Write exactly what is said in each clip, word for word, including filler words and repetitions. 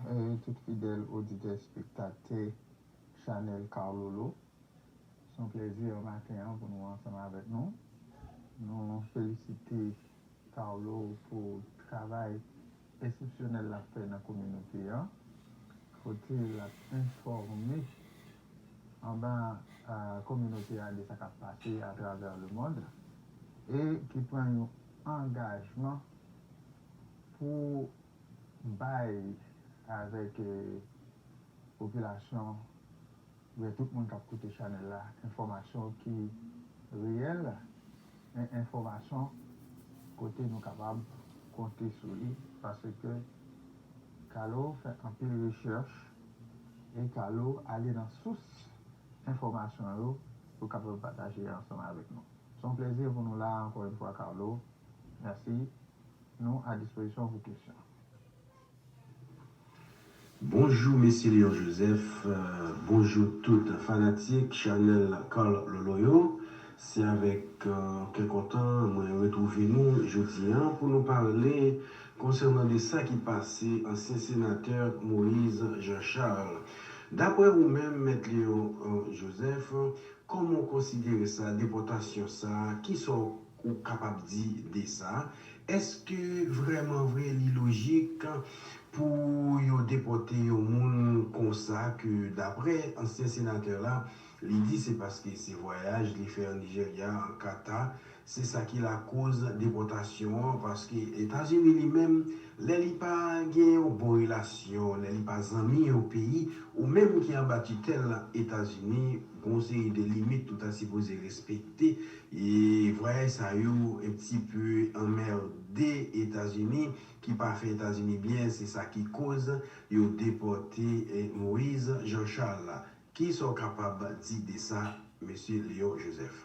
E tout fidèl oditè, espektatè chanèl Carlolo. Se yon plezi maten an pou nou ansanm avèk nou. Nou felisite Carlo pou travay eksepsyonèl l ap fè nan kominote an, kote l ap enfòme anba a, kominote a de sa k ap pase atravè lemonn e ki pran yon angajman pou bay avèk eh, popilasyon oubyen tout moun k ap koute chanèl la enfòmasyon ki reyèl, en- enfòmasyon kote nou kapab konte sou li, paske Carlo fè anpil rechèch e Carlo ale nan sous enfòmasyon yo pou kapab pataje ansanm avèk nou. Se yon plezi pou nou la ankò yon fwa, Carlo. Mèsi. Nou a dispozisyon pou kesyon. Bonjou mesye Léon Joseph, euh, bonjou tout fanatik chanèl Carlolo yo. Se avèk euh, kè kontan mwen retwouve nou jodi an pou nou pale konsènan de sa ki pase ansyen senatè Moïse Jean Charles. Daprè ou menm, Mèt Léon euh, Joseph, kòman w konsidere sa, depòtasyon sa, kisa w kapab di de sa? Èske vrèman vre li lojik pou yo depòte yon moun konsa ke daprè ansyen senatè la, li di se paske se vwayaj li fè an Nijerya, an Kata, se sa ki lakoz depòtasyon an, paske Etazini li menm, lè li pa gen yon bon relasyon, lè li pa zanmi yon peyi, ou menm ki anba titèl Etazini, gon seri de limit ou ta sipoze respekte. E vwayaj sa yo un petit peu anmède Etazini, ki pa fè Etazini byen, se sa ki koz yo depòte eh, Moïse Jean Charles la. Kisa w kapab di de sa, mesye Léon Joseph?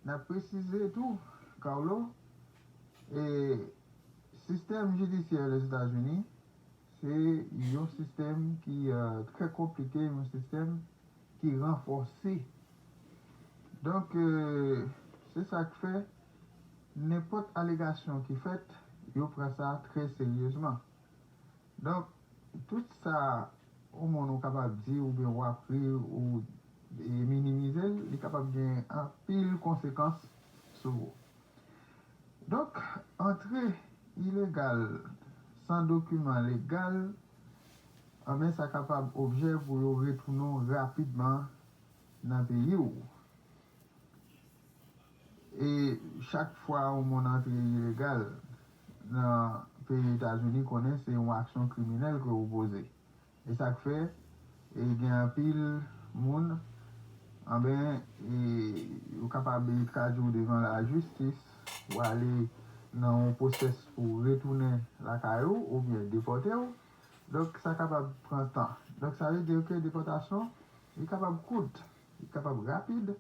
N ap presize tou, Carlo, e sistèm jidisyè Lèzetazini se yon sistèm ki eh, trè konplike, yon sistèm ki ranfòse. Donk, eh, se sa k fè nenpòt alegasyon ki fèt, yo pran sa trè seryezman. Donk, tout sa yon moun ou kapab di oubyen w ap ri ou e, minimize l, li kapab gen anpil konsekans sou ou. Donk, antre ilegal, san dokiman legal, anben sa kapab objè pou yo retounen w rapidman nan peyi w. E chak fwa yon moun antre ilegal nan peyi Etazini, konnen se yon aksyon kriminèl ke ou poze. E sa k fè e gen anpil moun, anben, e, yo kapab tradui w devan lajistis, w ale nan yon pwosès pou retounen lakay ou oubyen depòte w. Donk, sa kapab pran tan. Donk, sa vle di ke depòtasyon, li kapab kout, li kapab rapid,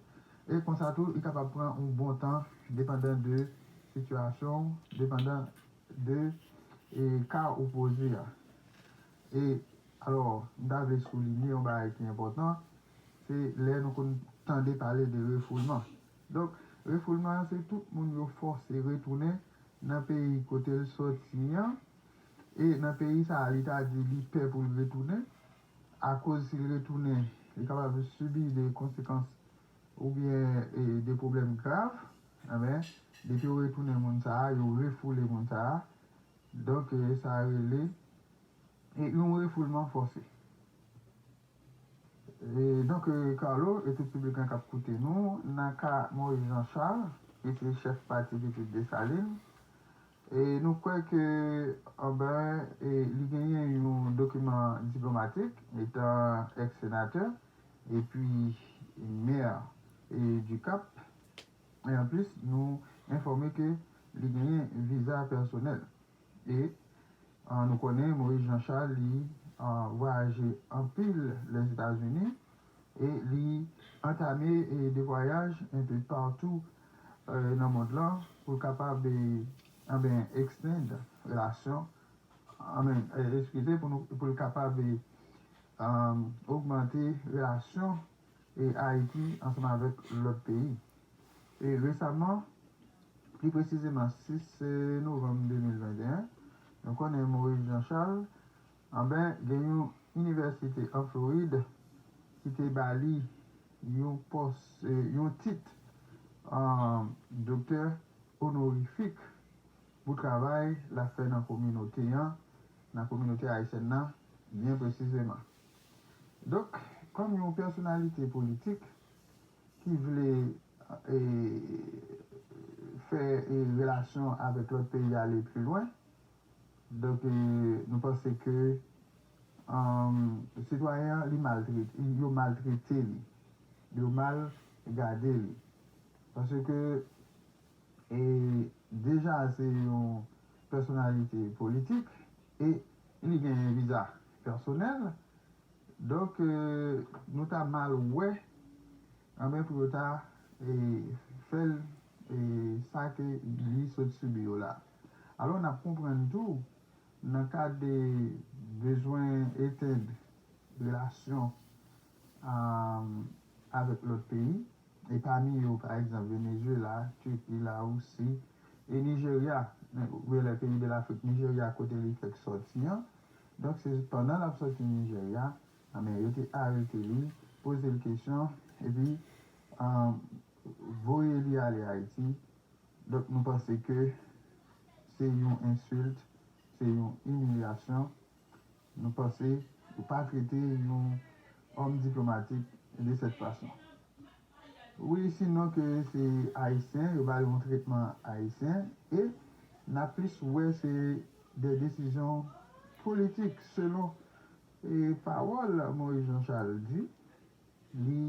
e konsa tou, li kapab pran yon bon tan, depandan de sitiyasyon w, depandan de e, ka ou poze a. E, alò, m ta vle soulinye yon bagay ki enpòtan, se lè nou konn tande pale de refoulman. Donk, refoulman an se tout moun yo fòse retounen nan peyi kote l sòti an, e nan peyi sa a, li ta di li pè pou l retounen, akoz si l retounen, li kapab sibi de konsekans oubyen e, de pwoblèm grav, anben, depi yo retounen moun sa a, yo refoule moun sa a, donk, e, sa rele e, yon refoulman fòse. E, donk, e, Carlo e tout piblik lan k ap koute nou, nan ka Moïse Jean Charles, ki se chèf pati Pitit Desalin, e nou kwè ke, anben, e, li genyen yon dokiman diplomatik, etan èks-senatè, epi mè e, Dikap. E anplis, nou enfòme ke li genyen viza pèsonèl. E, a, nou konnen Moïse Jean Charles, li, a, vwayaje anpil Lèzetazini e li antame e, de vwayaj enpe patou e, nan mond lan pou l kapab, e, anben, extend relasyon, anben, e, eskize, pou nou, pou l kapab, e, um, ogmante relasyon e, Ayiti ansanm avèk lòt peyi. E resaman, pli presizeman sis novanm de mil venteyen, nou konnen Moïse Jean Charles, Anben, gen yon inivèsite an Florid ki te ba li yon pòs, eh, yon tit, ah, doktè onorifik pou travay l ap fè nan kominote an, nan kominote ayisyèn nan, byen presizeman. Donk, kòm yon pèsonalite politik ki vle, eh, fè, eh, relasyon avèk lòt peyi ale pi lwen, donk, eh, nou panse ke, um, sitwayen an, li maltrete, yo maltrete li, yo mal gade li. Paske, eh, deja se yon pèsonalite politik e li gen yon viza pèsonèl. Donk, eh, nou ta mal wè, anben, pou yo ta, eh, fè l, eh, sa ke li sot sibi yo la. Alò, n ap konprann tou, nan kad de bezwen etenn relasyon, um, avèk lòt peyi, e pami yo, pa egzanp, Venezuela, Tiki, Larisi, e Nijerya, oubyen lè peyi de Lafrik, Nijerya, kote li fèk sòti an. Donk, se pandan l ap sòti Nijerya, anben, yo te arete li, poze l kesyon, epi, um, voye li ale Ayiti. Donk, nou panse ke se yon ensilt, se yon imilyasyon. Nou panse yo pa trete yon òm diplomatik de cette façon. Wi, sinon ke se Ayisyen, yo ba l yon tretman Ayisyen, e n ap plis wè se de desizyon politik, selon, e, pawòl Moïse Jean Charles di, li,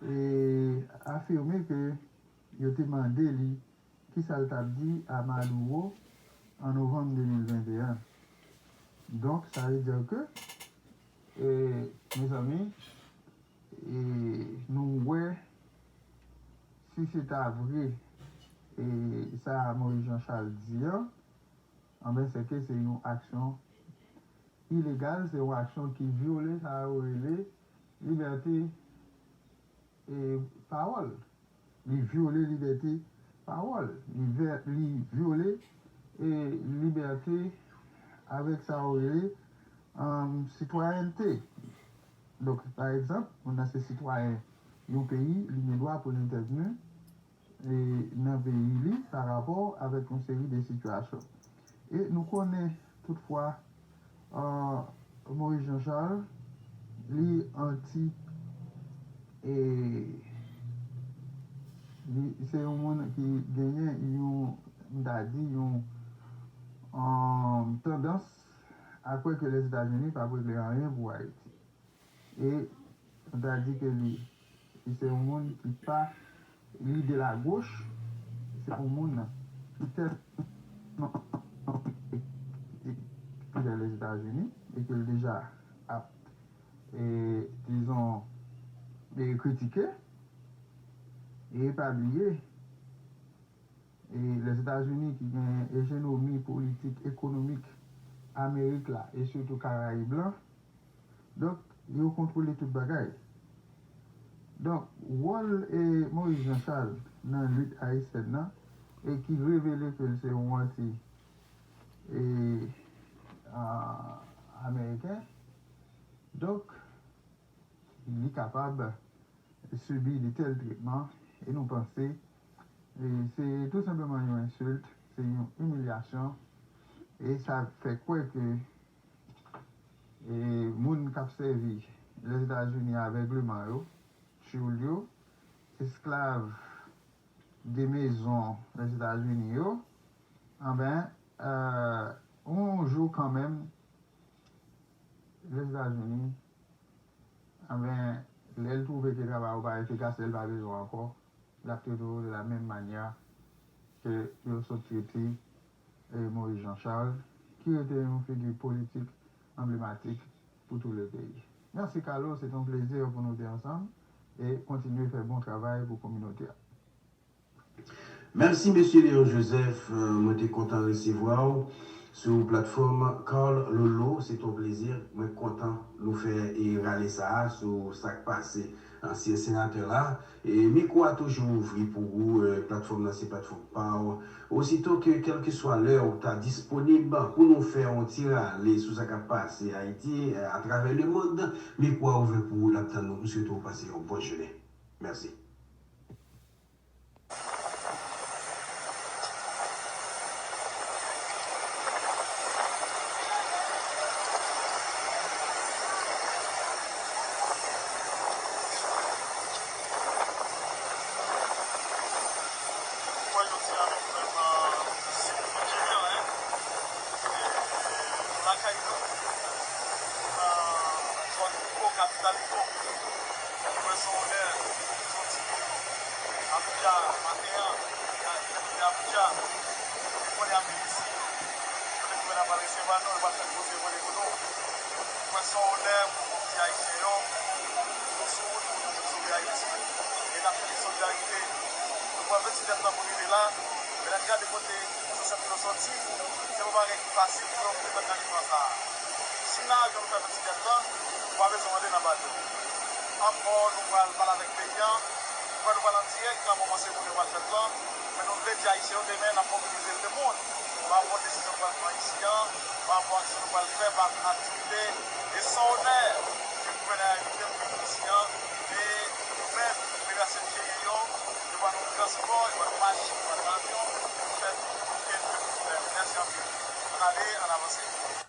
e, afime ke yo te mande li kisa l t ap di a Maduro an novanm de mil venteyen. Donk, sa vle di ke, e, mezanmi, e, nou wè, si se ta vre, e, sa Moïse Jean Charles di an, anben, se ke se yon aksyon ilegal, se yon aksyon ki vyole sa yo rele libète, e, pawòl. Li vyole libète pawòl. Li vè-, li vyole, e, libète avèk sa yo rele, um, sitwayènte. Donk, pa egzanp, moun nan se sitwayen yon peyi, li gen dwa pou l entèvni, e, nan peyi li pa rapò avèk yon seri de sitiyasyon. E nou konnen, toutfwa, ah, Moïse Jean Charles, li anti, e, li, se yon moun ki genyen yon, m ta di, yon, um, tandans a kwè ke Lèzetazini p ap regle anyen pou Ayiti. E m ta di ke li, li se yon moun ki pa, li de la gauche, se yon moun ki tèlman anpil Lèzetazini e ke l deja ap, e, dizon, e, kritike. E pa bliye, e Lèzetazini ki gen ejenomi politik, ekonomik Amerik la, e sitou Karayib lan. Donk, yo kontwole tout bagay. Donk, wòl, e, Moïse Jean Charles nan lit ayisyèn nan, e ki revele ke l se yon anti, e, a, ameriken. Donk, li kapab sibi de tèl tretman, e nou panse, e, se tou senpleman yon ensilt, se yon imilyasyon, e sa fè kwè ke, e, moun k ap sèvi Lèzetazini avègleman yo, tchoul yo, esklav de mezon Lèzetazini yo, anben, e, yon jou kanmenm, Lèzetazini, anben, lè l twouve ke travay ou pa efikas, lè l pa bezwen w ankò, l ap trete w de la menm manyè ke yo sot trete, e, Moïse Jean Charles, ki rete yon figi politik anblematik pou tout le peyi. Mèsi, Carlo, se te yon plezi pou nou te ansanm e kontinye fè bon travay pou kominote a. Mèsi, mesye Léon Joseph. Euh, mwen te kontan resevwa w sou platfòm Carl Lolo. Se ton plezi. Mwen kontan nou fè e rale sa a sou sa k pase ansyen senatè la. E mikwo a toujou ouvri pou ou, e, platfòm nan se platfòm pa w. Osito ke, kèlkeswa lè ou ta disponib pou nou fè yon ti rale sou sa k ap pase Ayiti, e, atravè lemonn, mikwo a ouvè pou ou, l ap tann ou. M swete w pase yon bon jounen. Mèsi. Mwen jodi a, nou vrèman sivilize, hein. E nou lakay nou, nan zòn Ipo, kapital Ipo. Mwen se yon onè, soti Abuja maten an, rive Abuja, nou konnen Amerik isi, kote gouvènman pral resevwa nou, nou pral fè gwo seremoni pou nou. Mwen se yon onè pou di Ayisyen yo, nou sou wout pou nou sove Ayiti, e n ap chèche solidarite. Nou pran vennsèt èdtan pou rive la, men lè n gade kote zansèt nou yo soti, se pa bagay ki fasil pou yo moute nan kaliman sa a. Si n a jan nou fè vennsèt èdtan, nou pa bezwen mande nan bato. Ankò, nou pral pale avèk peyi a, nou pral, nou pral an dirèk nan moman seremoni yo pral fèt lan, men nou vle di Ayisyen yo demen n ap mobilize lemonn pa rapò desizyon nou pral pran isi a, pa rapò aksyon nou pral fè, pa aktivite, e se yon onè ke gouvènman a envite m vin isi a, e nou menm, federasyon cheri yo, yo ban nou transpò, yo ban nou machin, yo ban nou avyon, pou fè tout ke nou fè. Mèsi anpil. Ann ale, ann avanse.